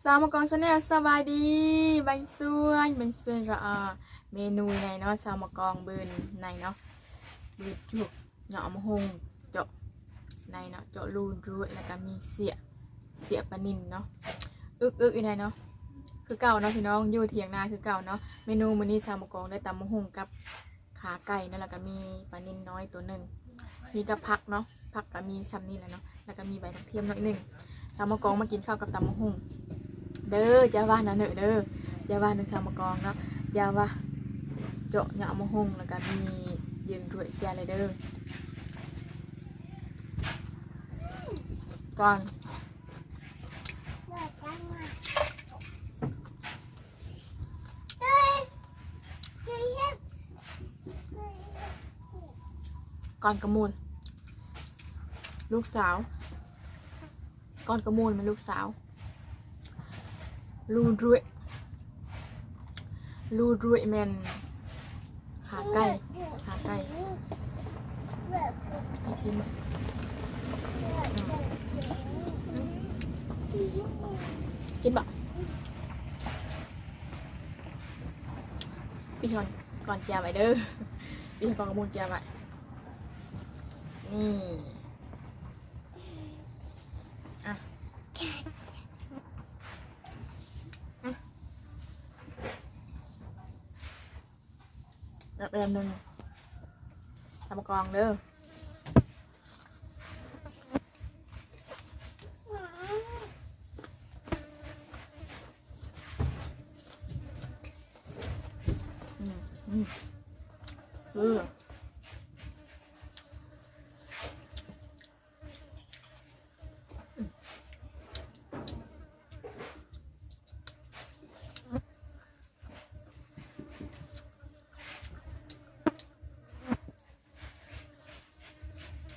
ສາວໝາກອງ Channel ສະບາຍດີ ບັນຊວນ ບັນຊວນລະອາ ເມນູໃນເນາະ ສາວໝາກອງ ບືນໃນເນາະ ບືນຈຸກ ເຍາະມະຫຸ່ງ ເຈາະໃນເນາະ ເຈາະຮູດ້ວຍ ແລ້ວກະມີເສຍ ເສຍປານິນເນາະ ອຶກໆ ຢູ່ໃນເນາະ ຄືເກົ່າເນາະພີ່ນ້ອງ ຢູ່ຖຽງນາຄືເກົ່າເນາະ. ເມນູມື້ນີ້ສາວໝາກອງໄດ້ຕຳມະຫຸ່ງກັບ ຂາໄກ່ເນາະ ແລ້ວກະມີປານິນນ້ອຍໂຕໜຶ່ງ ມີກັບຜັກເນາະ ຜັກກະມີຊ່ຳນີ້ແຫຼະເນາະ ແລ້ວກະມີໃບບັກທຽມໜ້ອຍໜຶ່ງ. ສາວໝາກອງມາກິນເຂົ້າກັບຕຳມະຫຸ່ງເດີ ຢ່າວ່ານະເນີເດີ ຢ່າວ່ານະສາວໝາກອງເນາະ ຢ່າວ່າ ເຈາະເຍາະມະຫຸ່ງ ແລ້ວກະມີຢືນດ້ວຍເຈຍເລີຍເດີ ກ່ອນ ກ່ອນກະມູນ ລູກສາວ ກ່ອນກະມູນແມ່ນລູກສາວ ລູດ້ວຍ ລູດ້ວຍແມ່ນ ຂາໄກ່ ຂາໄກ່ ໃຫ້ຊີມ ກິນບໍ່? ປິດກ່ອນ ກ່ອນເຈຍໄວ້ເດີ ປິດກ່ອນກະມູນເຈຍໄວ້ ນີ້ ອ່ະ ອ່ະ ແບບໜຶ່ງ ຕຳມະກອງເດີ ອືມ ອືມ ເອີ.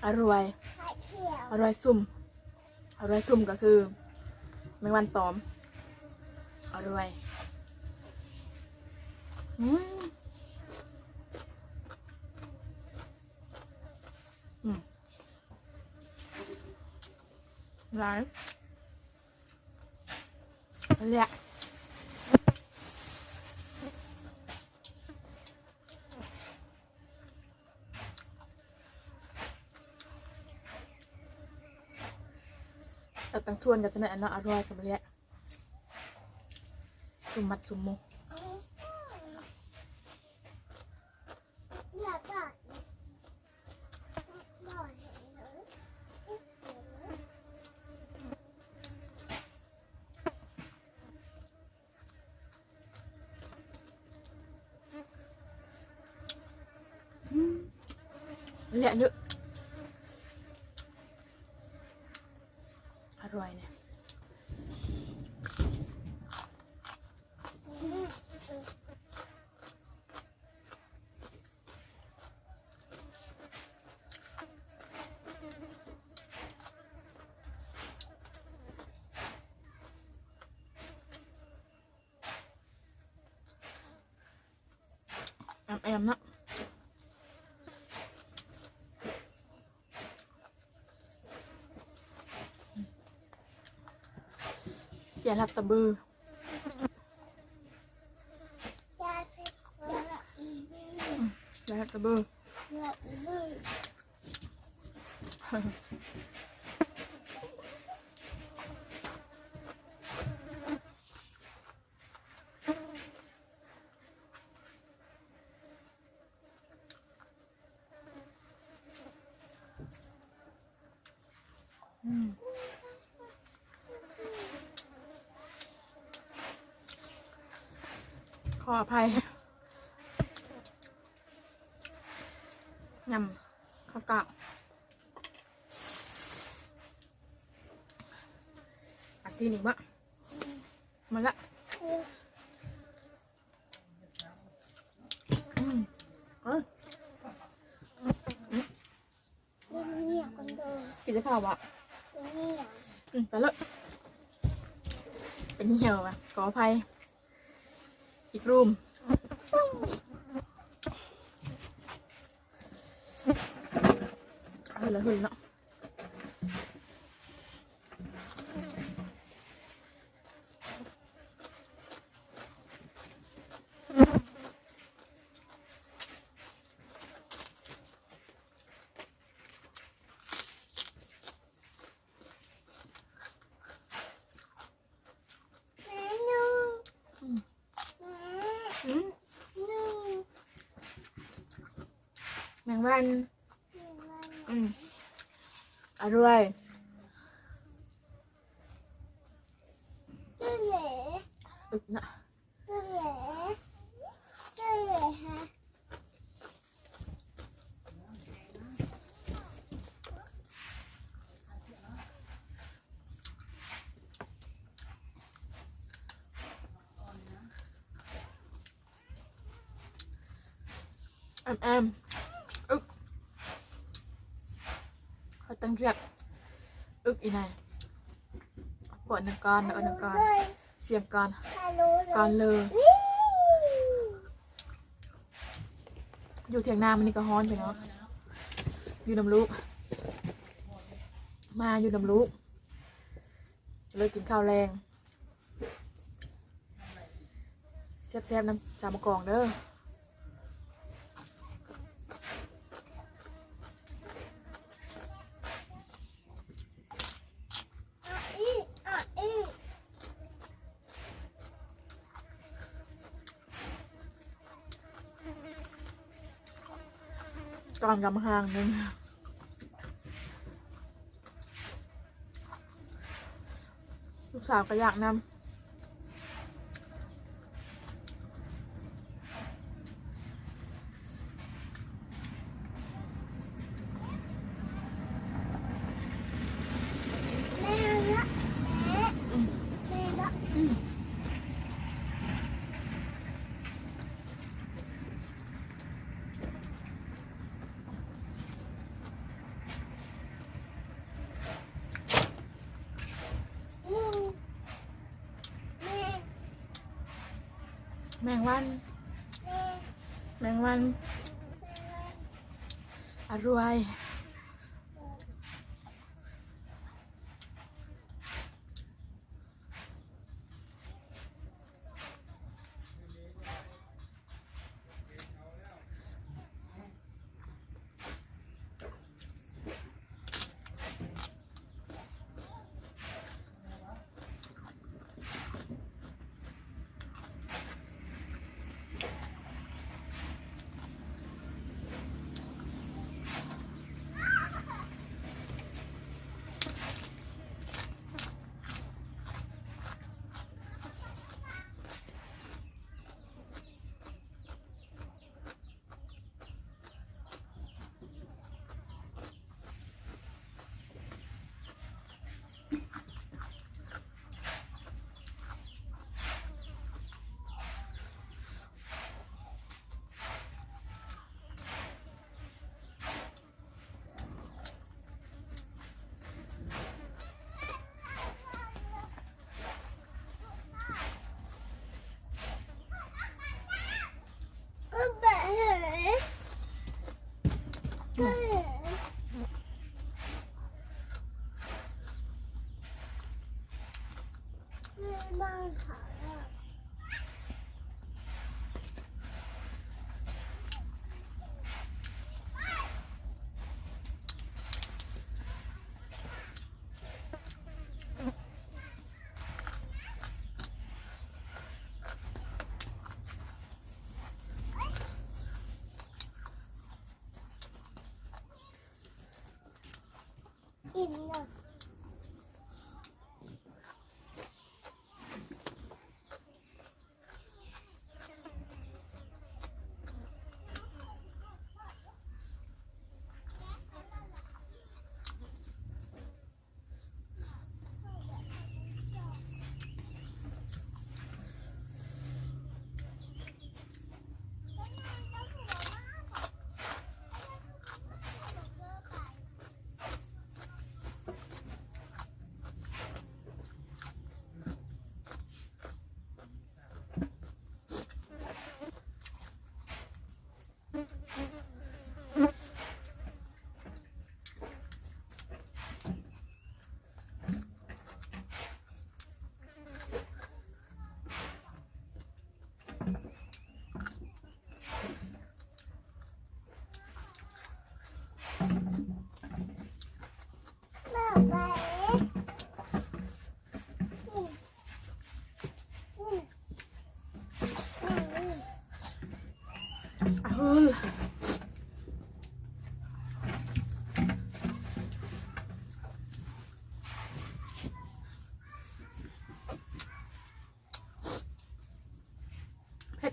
ອະຣວຍ ອະຣວຍຊຸ່ມ ອະຣວຍຊຸ່ມກະຄືແມງວັນຕອມ ອະຣວຍ ອືມ ອືມ ຫຼາຍ ແຫຼະ ເອົາຕັ້ງຖ້ວນກໍຈະແມ່ນອັນເນາະ ອະຮ່ອຍກໍບໍ່ແຫຼະ ຊຸມມັດຊຸມໝູ່. ແລະເນາະ ອະຮ່ອຍແນ່. ອຳແອມເນາະ ແກງລັດຕະບື ແກງລັດຕະບື. ອືມ ຂໍອະໄພ ຍຳເຂົ້າກ້າວ ອາຊີນີ້ບໍ່ ໝົດລະ ອືມ ເອີ ກິນຈະເຂົ້າບໍ່ ອືມ ໄປເລີຍ ເປັນຫ່ຽວຫວະ ຂໍອະໄພ ອີກຣູມ ເອົາລະຫຶ້ນເນາະ. ໂອ ແມງວັນ ອືມ ອະລວຍ ອຶກນະ. ແອມ ແອມ ອຶກ ຂ້ອຍຕັ້ງຮຽກ ອຶກ ອີ່ນາຍ ປ້ອນໜຶ່ງກ່ອນ ເອົາໜຶ່ງກ່ອນ ສຽງກ່ອນ ກ່ອນເລີຍ. ຢູ່ຖຽງນາມື້ນີ້ກໍຮ້ອນ ພີ່ນ້ອງ ຢູ່ນຳລູກ ມາຢູ່ນຳລູກ ເລີຍກິນເຂົ້າແລງ ແຊບໆ ນຳສາວມະກອງເດີ. ກ່ອນກຳລັງໜຶ່ງ ລູກສາວກໍຢາກນຳ. ແມງວັນ ແມງວັນ ອະລວຍ.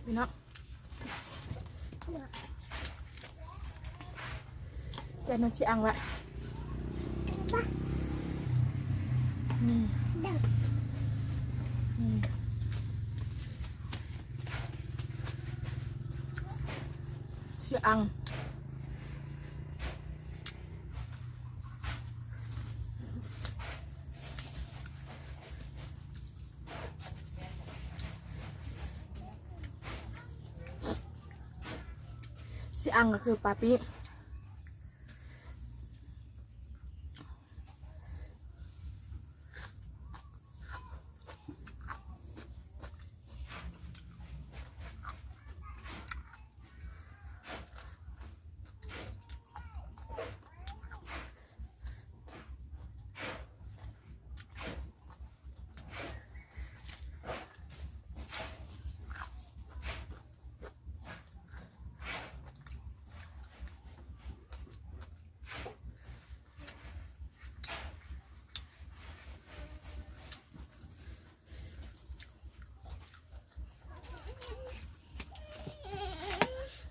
ພີ່ນ້ອງ ແຈນມັນຊິອັງລະ ນີ້ ນີ້ ຊິອັງ. ຊິອັງກໍຄືປາປີ້ງ.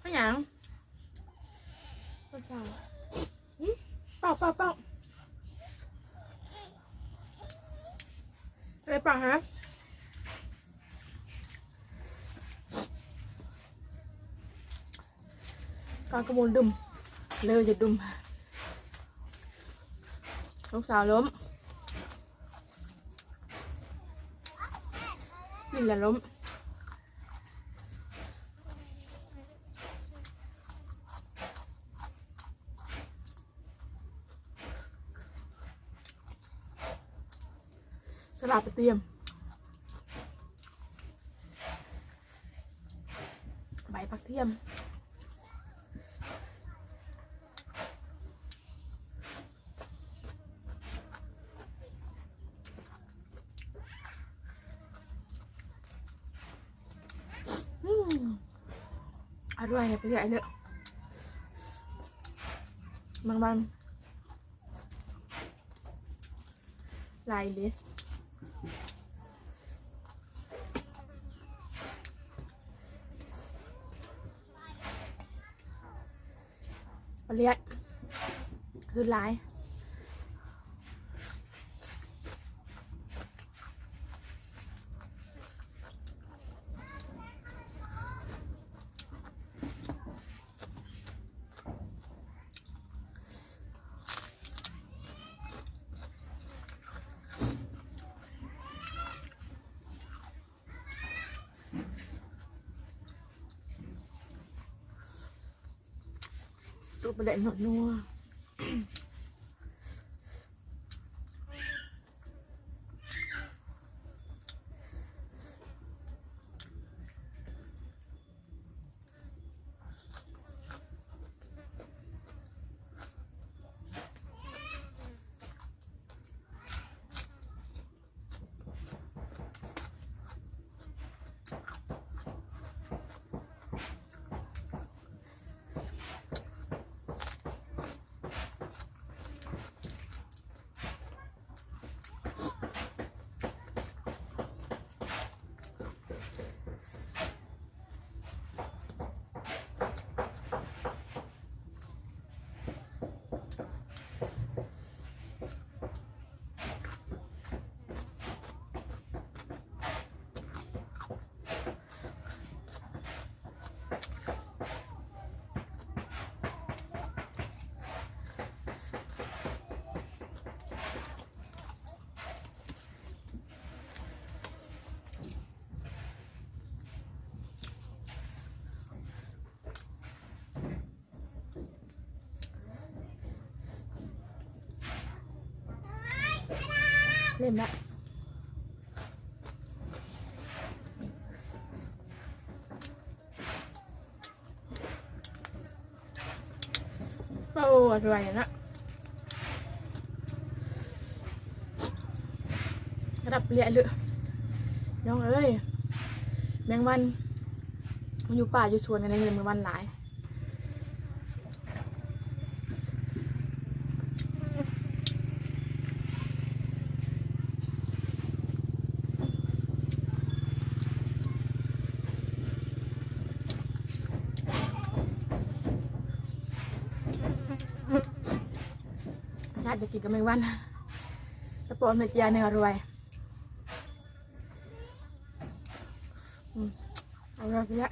ເຮັດຫຍັງ? ເປົ່າ ເປົ່າ ເປົ່າ ເອົາໄປປາກຫາ. ການກະມູນດຶມ ເລີຢ່າດຸມ ລູກສາວລົ້ມ ກິນແລ້ວລົ້ມ. ສະຫຼາໄປຕຽມ ໃບຜັກທຽມ. ອືມ ອະຮ່ອຍເລີຍ ມັນ ມັນ ຫຼາຍເລີຍ. ປາເລດຄືຫຼາຍ. ຕຸບປາແດກນົວໆ. ເລັມລະ. ໂອ້ ສວຍເນາະ ກະດັບເລະເລີຍ ນ້ອງເອີຍ ແມງວັນ ມັນຢູ່ປ່າຢູ່ສວນກັນເລີຍ ແມງວັນຫຼາຍ. ເ ຢາກກິນກັບແມງວັນ ສະປອນເຮັດເຈ້ຍແນວອະຮ່ອຍ ອືມ ອະຮ່ອຍແທ້.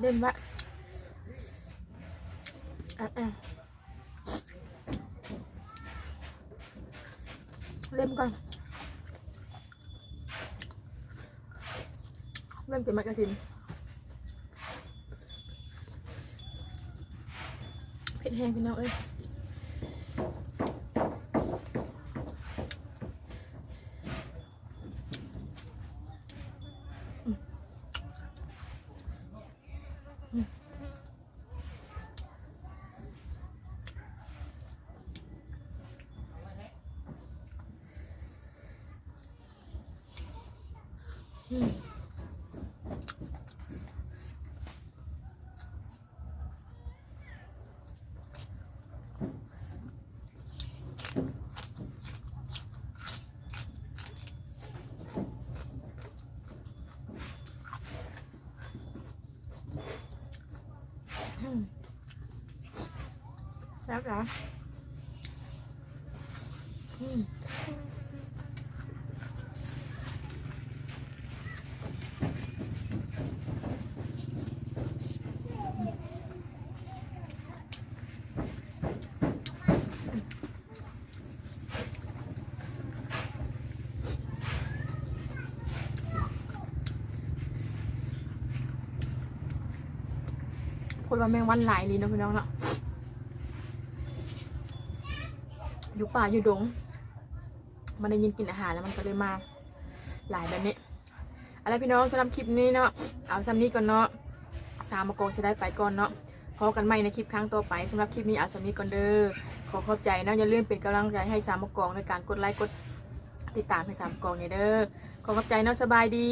ເຫຼັ້ມວະ ອະ ອະ ເຫຼັ້ມກ່ອນ ເລີ່ມກິນໝາກກະທິນ ເຜັດແຮງພີ່ນ້ອງເອີຍ. ແຊບຫຼາຍ. ອືມ ຄົນວ່າແມງວັນຫຼາຍອີ່ຫຼີເນາະ ພີ່ນ້ອງເນາະ. ຢູ່ປ່າຢູ່ດົງ ມັນໄດ້ຍິນກິ່ນອາຫານແລ້ວ ມັນກໍເລີຍມາຫຼາຍແບບນີ້. ເອົາລະພີ່ນ້ອງ ສຳລັບຄລິບນີ້ເນາະ ເອົາສ່ຳນີ້ກ່ອນເນາະ. ສາວມະກອງຊິໄດ້ໄປກ່ອນເນາະ ພໍ້ກັນໃໝ່ໃນຄລິບຄັ້ງຕໍ່ໄປ. ສຳລັບຄລິບນີ້ເອົາສ່ຳນີ້ກ່ອນເດີ. ຂໍຂອບໃຈເນາະ ຢ່າລືມເປັນກຳລັງໃຈໃຫ້ສາວມະກອງ ໂດຍການກົດໄລກົດຕິດຕາມໃຫ້ສາວມະກອງແດ່ເດີ. ຂໍຂອບໃຈເນາະ ສະບາຍດີ.